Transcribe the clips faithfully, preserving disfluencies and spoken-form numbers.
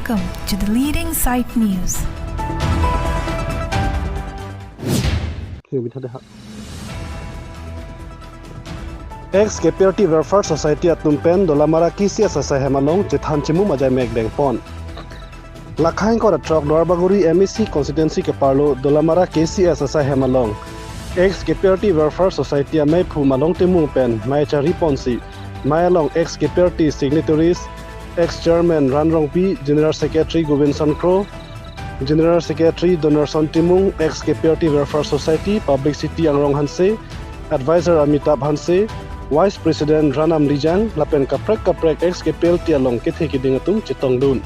Welcome to the leading site news. Ex K P L T Welfare Society atum pen Dolamara K C S asai hem along chethan chimum ajai mek dengpon. Lakhang kora throk Duarbagori M A C constituency keparlo Dolamara K C S asai hem along ex K P L T Welfare Society amei phu Malong Timung pen mei chari ponsi, mei along ex K P L T signatories, ex chairman Ran Rongpi, general secretary Govinson Kro, general secretary Donarson Timung, ex K P L T Welfare Society, publicity Angrong Hanse, advisor Amitabh Hanse, vice president Ran Amlijang, lapen kaprek kaprek ex K P L T along kethe keding atum chetongdun.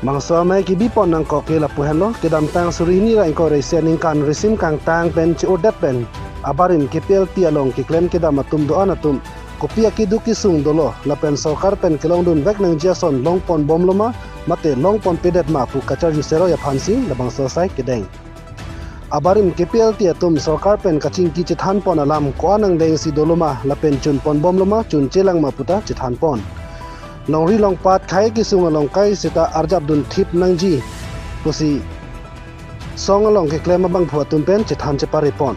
Bangso amei kebi pon nangkok ke lapu henlo, kedamtang suri hini ra ingkoi ra isi aningkan risim kangtang pen che-odet pen abarim K P L T along keklem kedam atum do-an atum kopi akeduk kesung dolo, lapen sorkar pen kelongdun vek nangji ason long pon bomlo ma, mate long pon pedet ma pu kacharju seroi aphansi labangso asai kedeng. Abarim K P L T atum sorkar pen kachingki chethan pon alam ko-an angdengsi dolo ma, lapen chun pon bomlo ma, chun chelang ma puta chethan pon. Longri longpat khei kesung along kai seta arjap dun thip nangji pusi song along keklem abangphu atum pen chethan chepare pon.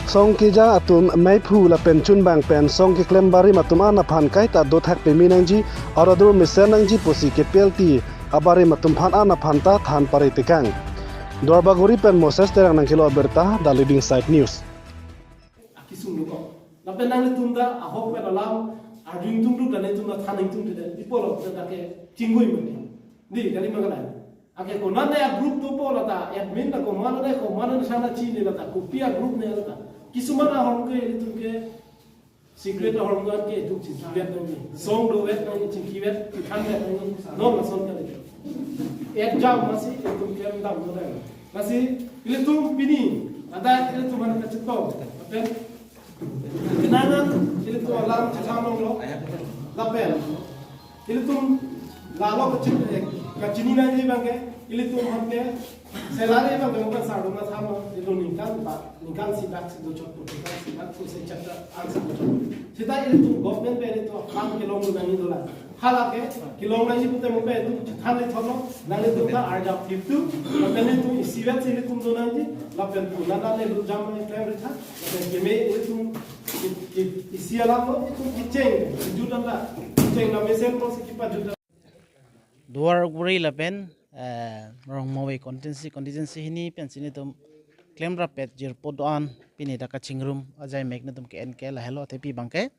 Song keja atum mei phu lapen chunbang pen song keklem barim atum an aphan kaita dothak peme nangji, arodur mesen nangji pusi K P L T abarim atum aphan an aphan ta than pare tekang. Duarbagori pen Moses Terang nangkelo abirta, The Leading Site News. Akisung lo ko. Lapen nanglitum ta ahok pen alam arjung tung tu dan itum ta than ingtung tu dan. Ipo lo ta ke chinggui mene. Di kali mangalai. Ake konane a-group dopo lata, admin ta komanane, komanane sana chini lata, kopi a-group ne lata. Kisuman ahormu ke ilitum ke secret ahormu ke itum chingki vet nangji. Song do vet nangji, chingki vet, than vet nangji. Non lason kali. Ek jam masi itum ke dam do nang. Masi ilitum pini, ada ilitum mana kachetong. Apen Kenangan ilitum alam chetham longlo. Lapen ilitum lalo kachin, eh, kachini nangji abang ke, ilitum aphan ke salary abang ke mungkin sardom na thamlo, ilitum ningkan ba, ningkan isi bak si dochot, ningkan isi bak si chapter an si dochot. Seta ilitum government pen ilitum akam kelong nangji dolang. Halake kelong nangji pute mungkin ilitum chethan le thotlo, nanglitum ta arjap thip tu, lapen ilitum isivet si ilitum do nangji, lapen pu nana le lut jam nang klem ritha, lapen keme ilitum ki, ki, isi alam lo, ilitum kecheng, kejut anta, kecheng na mesen po si kepajut anta. Duarbagori lapen, eh, Rongmawei constituency, constituency hini pensi nelitum klemrap-et jirpo do-an, pini ta kachingrum ajai mek nelitum ke-en ke lahelo, athe pi abang ke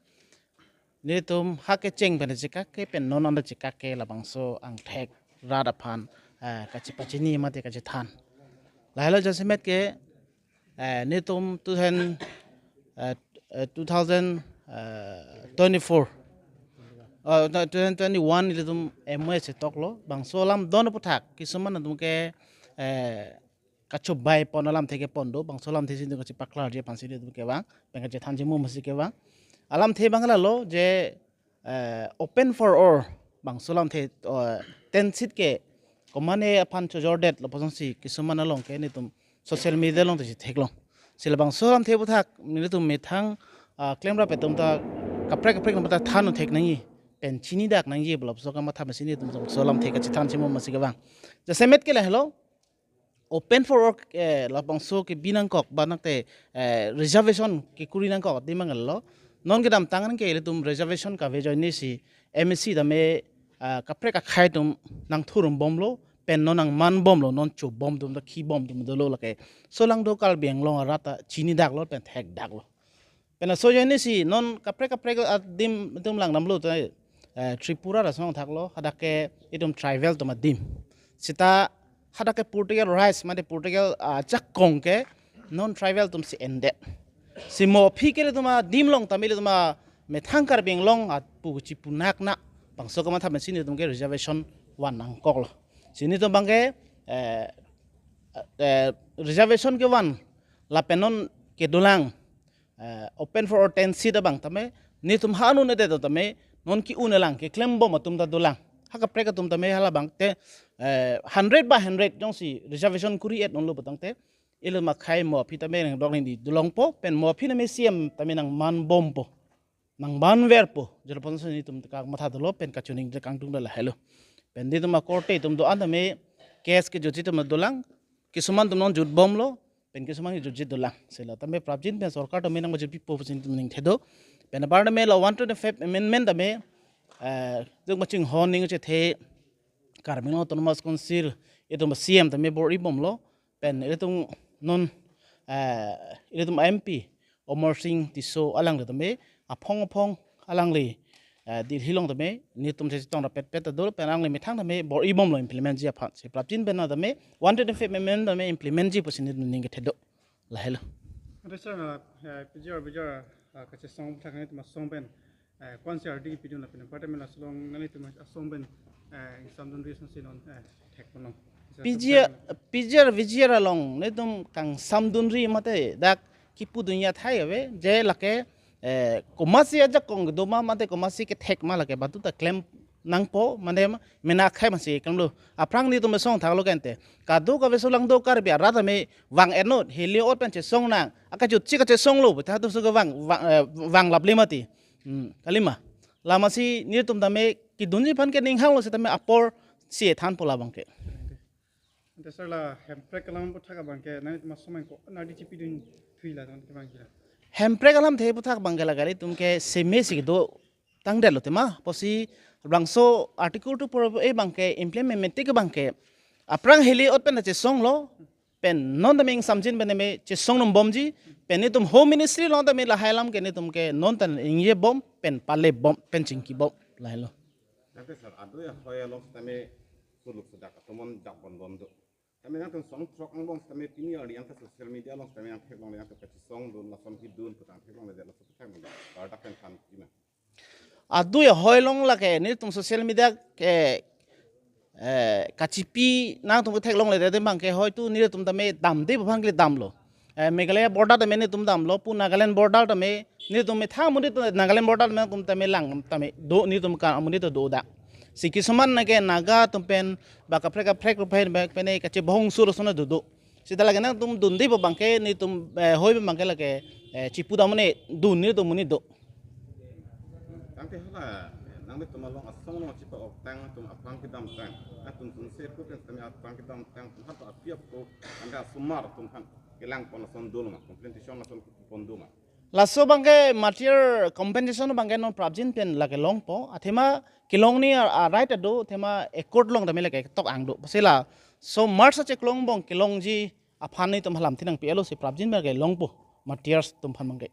nelitum ha kecheng pen chekak ke pen non anta chekak ke labangso angthek rat aphan, eh, kachepachini mate kachethan. Lahelo jasemet ke, eh, nelitum two thousand, eh, eh, two thousand, eh, twenty-four, eh, two thousand twenty-one nelitum M O A chetoklo, bangso alam don aputhak kisuman atum ke, eh, kachobai pon alamthe kepon do, bangso alamthe si nelitum kachepaklarji aphansi nelitum kevang, pen kachethan chimum si kevang. Alamthe abang lalo je, eh, open for all, bangso alamthe, eh, tent seat ke komane aphan chojordet lapuson si kisuman along ke nelitum social media along ta si theklong. Si labangso alamthe aputhak nelitum methang, ah, klemrap atum ta kaprek kaprek atum ta than thek nangji, pen chini dak nangji, lapuson kamatha masi nelitum bangso alamthe kachethan chimum si kevang. Jasemet ke lahelo, open for all, eh, labangso kebi nangkok, ba nangte, eh, reservation kekuri nangkok, di mangal lo. Non kedamtang an ke ilitum reservation kave ajoine si M A C tame, ah, kaprek akhei atum nangthurum bomlo, pen non nangman bomlo, non cho bom atum ta khi bom atum dolo lake. Solangdo Karbi Anglong arat ta chini daklo, pen thek daklo. Pen laso ajoine si non kaprek kaprek adim itum langdamlo te, eh, Tripura rasong thaklo, hadak ke itum tribal atum adim. Seta hadak ke political rights, mate political, ah, jakong ke non tribal atum si endet. Si mo aphi ke ilitum adim along tame ilitum amethang Karbi Anglong apu chipunak na bangso kamatha masi nelitum ke reservation van nangkoklo. Si nelitum abang ke, eh, eh, reservation kevan lapen non kedolang, eh, open for all tent seat abang tame, nelitum ha anun ete tame, non ke-un alang, keklem bom atum ta dolang. Ha kaprek atum tame halabang te, eh, hundred by hundred jongsi reservation kuri-et nonlo putangte, ilitum akhei mo aphi tame nangdok nangdi dolongpo, pen mo aphi tame C M tame nangman bompo. nangbanverpo, jelo ponsi netum kak matha dolo pen kachiningje kangtung dala helo. Pen netum akorte atum do-an tame case kejutji atum dolang, kisuman atum non jutbomlo, pen kisuman jutji dolang. Sila tame prapjin pen sorkar tame nangpajutpipo pusi netum ningthedo. Pen apar tame la one twenty-five amendment tame, eh, jok maching hon ning chethe Karbi Anglong Autonomous Council, itum C M tame bor-ibomlo, pen itum non, eh, itum M P Amarsing Tisso alangli tame aphong aphong alangli, eh, Delhi along tame netum chetong rapet pet ta dolo, pen alangli methang tame bor-ibomlo implementji aphan. Si prapjin pen tame one twenty-five amendment tame implementji pusi netum ningkethedo. Lahelo. Ante sir, eh, P G R, V G R, eh, kachesong aputhak netum asong pen, eh, ko-ansi ardi kepidun lapen apar tame laso along nanglitum asong pen, eh, ingsamdunri asonsi non, eh, thekponlong. Sir, P G R, sir, P G R, V G R along netum kangsamdunri mate dak kipudunji athai ave, je lake, eh, komatsi ajakong kedo ma mate komatsi kethek ma lake batu ta klem nangpo, mane mena akhai masi klemlo. Aphrang netum asong thaklo kente. Kadokave solangdo Karbi arat tame vang-et non, heli ot pen chesong nang. Akajutji kachesonglo, beta tu suka vang, vang, eh, vang laple mati. Hmm, kalima. Lamasi netum tame kedunji aphan ke ninghanglo setame aporsi thanpo labang ke. Ante sir, la hemprek alam aputhak abang ke nanglitum asong pen ko-an ardi chepidun thuila tong ke abang ke la. Hemprek alamthe aputhak abang ke la kali atum ke semesi do tangdetlo tema. Pusi labangso Article two four A abang ke implement mete ke abang ke aphrang heli ot pen chesonglo, pen non tame ingsamjin pen tame chesong nongbomji, pen netum Home Ministry along tame lahai alam ke netum ke non ta ingjebom pen palebom pen chingkibom lahelo. Ante sir, adui ahoi along tame suluk sedak atomon jak bondon do. Tame nangtum song throk angbong tame pini arni anta social media along tame nangtheklongle nangtum kachesongdun lason kidun putang theklongle laso putang manda bardak pen than kima. Adui ahoi along lake netum social media ke, eh, kachipi nangtum ketheklongle de abang ke hoitu netum tame damde abang ke damlo. Eh, Meghalaya border tame netum damlo, pu Nagaland border tame netum methang amonit Nagaland border tame kum tame lang tame do netum ka amonit do da. Si kisuman nake Naga atum pen ba kaprek kaprek rupai ba pene kachebong sur sona do do. Sita lake nangtum dunde abang ke netum, eh, hoi abang ke lake, eh, chipu damne dun netum amonit do. Tangte hala, eh, nanglitum along asong along chipa-oktang atum aphrang kedamtang. Atum atum se ko pen tame aphrang kedamtang atum hat api apo anda asomar atum aphan kelangpon lason dolo ma, compensation lason pon dolo ma. Laso abang ke martyr compensation abang ke non prapjin pen lake longpo. Athema kelongni a, a right do, athema accord along tame lake tok ang do. Pusi laso March acheklong angbong kelongji aphan netum halam thinang pi elo si prapjin abang ke longpo. Martyrs atum aphan abang ke.